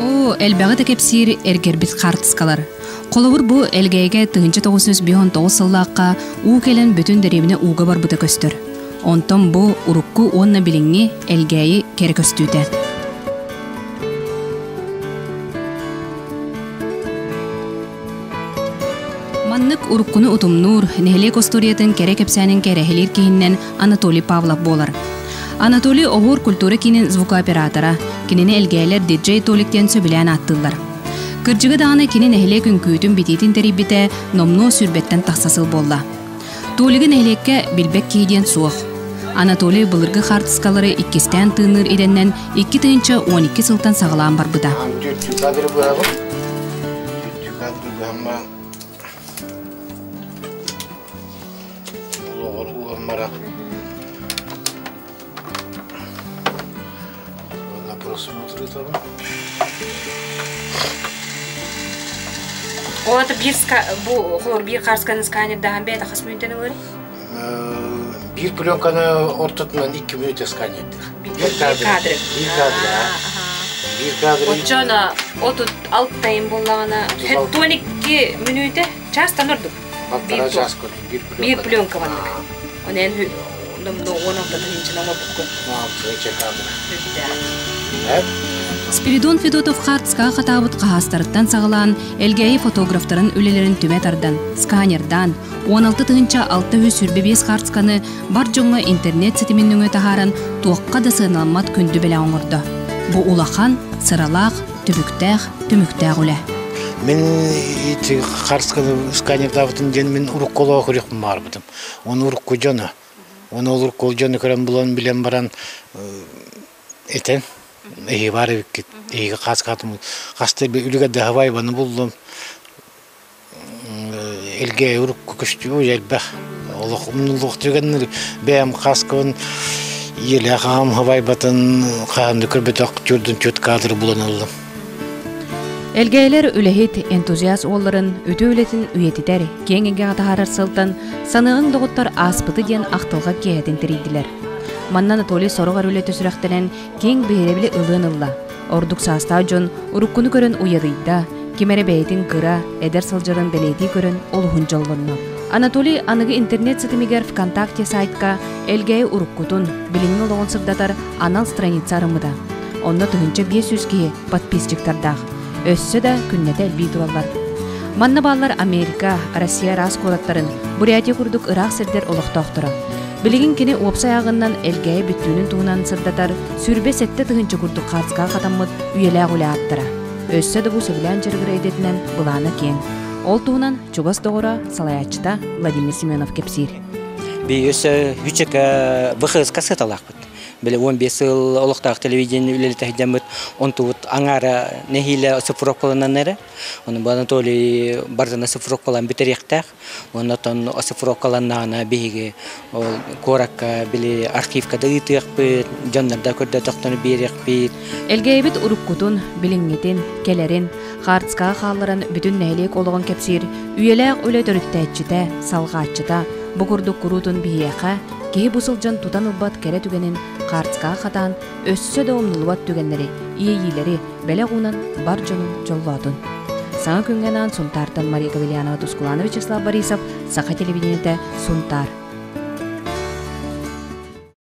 Оо, элбэҕи да кэпсиир эргэрбит хаартыскалар. Холобур, бу Элгээйгэ 1959 сыллаахха уу кэлэн бүтүн дэриэбинэ ууга барбыта көстөр. Онтон бу урукку уонна билиҥҥи Элгээйи кэрэ көстүүтэ. Маннык уруккуну утумнуур, нэһилиэк остуоруйатын кэрэ кэпсээнин кэрэһилиир киһиннэн Анатолий Павлов буолар. Анатолий Оһуор культура киинин звукооператора, кинини элгээйлэр диджей Толик диэн сөбүлээн ааттыыллар. Кырдьыга даҕаны кини нэһилиэк үҥкүүтүн битиитин тэрийбитэ номнуо сүүрбэттэн тахса сыл буолла. Толигы нэһилиэккэ билбэт киһи диэн суох. Анатолий былыргы хаартыскалары иккистээн тыынныыр идэннэн 2012 сылтан саҕалаан барбыта. Ол аты биир бу холор биир хаарсканы сканердаһан бэйэтэ хас мүнүүтэн ылар? Биир пленканы ортотунан 2 мүнүүтэ сканердыыр. Биир кадры. Биир кадры. Биир кадры. Оччоно отут алтайын буллаҕына 42 мүнүүтэ чаастан ордук. Балтара час көрдүм. Биир пленка. Биир пленка маннык. Онен номно 16 тыһыынчанан оҥорбуккун. 16 кадры. Спиридон Федотов хаартыскаҕа хатаабыт хаһаастарыттан саҕалаан, Элгээйи фотографтарын үлэлэрин түмэ тардан, сканердаан, 16 625 хаартысканы бар дьоҥҥо интернет ситимин нөҥүө таһааран, туохха да сыаналаммат күндү бэлэх оҥордо. Бу улахан, сыралаах, түбүктээх, түмүктээх үлэ. Мин ити хаартысканы сканердаабытым диэн мин урукку олоҕу көрүөхпүн баҕарбытым. Оны урукку дьону. Оны урукку дьону көрөн булан билэн баран этэн эһиги баар эбиккит. Эһиги хааскаатым хаста үлүгэр даһабай баны буллум. Элгээйи урукку көстүүмү элбэх. Олох умнуллуох түгэннэр бэйэм хааскабын ийэлээх аҕам хабайбатын хаһан да көрбөтөх чурдун чут кадры булан ыллым. Элгээйлэр үлэһит, энтузиаст уолларын үтүө үлэтин үйэтитэр, киэҥ эйгэҕэ таһаарар сылтан саныаҕыҥ доҕоттор ааспыты диэн ахтылҕа киэһэтин тэрийдилэр. Манна Анатолий сороҕор үлэтэ сүрэхтэнэн киэҥ биһирэбили ылыан ылла. Ордук саастаах дьон уруккуну көрөн уйадыйда, ким эрэ бэйэтин кыра, эдэр сылдьарын бэлиэтии көрөн олуһун дьоллонно. Анатолий аныгы интернет ситимигэр ВКонтакте сайтка Элгээйи уруккутун, билиҥҥи олоҕун сырдатар анал страница арыммыта. Онно 1500 киһи подписчиктардаах. Өссө да күннэтэ элбии тураллар. Манна бааллар Америка, Россия араас куораттарын, Бурятия курдук ыраах сирдэр олохтоохторо. Билигин кини уопсай ааҕыннан Элгээйи бүттүүнүн туһунан сырдатар 27 тыһыынча курдук хаартыскаҕа хатаммыт үйэлээх үлэ ааптара. Өссө да бу сөбүлээн дьарыгыра идэтинэн былаана киэҥ. Ол туһунан чугас доҕоро, салайааччыта Владимир Семенов кэпсиир. Би өссө үчэкэ ВХС-ка сыталаахпыт. Били 15 сыл олохтоох телевидение үлэлэтэ сылдьаммыт, онтубут аҥаара нэһиилэ оцифровкаланан эрэ. Ону бу Анатолий барытын оцифровкалаан бүтэриэхтээх. Оннотон оцифровкаланнаҕына биһиги ол куоракка били архивка да ыытыахпыт, дьоннордо көрдөтөхтөрү биэриэхпит. Элгээйбит уруккутун, билиҥҥитин, кэлэрин, хаартыскаҕа хаалларан бүтүн нэһилиэк олоҕун кэпсиир үйэлээх үлэ төрүттээччитэ, салҕааччыта бу курдук куруутун биһиэхэ киһи бу сылдьан тутан ылбат кэрэ түгэнин хаартыскаҕа хатаан өссө да умнуллубат түгэннэри, иэйиилэри бэлэх уунан бар дьонун дьоллоотун. Саҥа күҥҥэ анаан Сунтаартан Мария Ковельянова, Тускулана Вячеслав Борисов, Саха телевидениетэ, Сунтаар.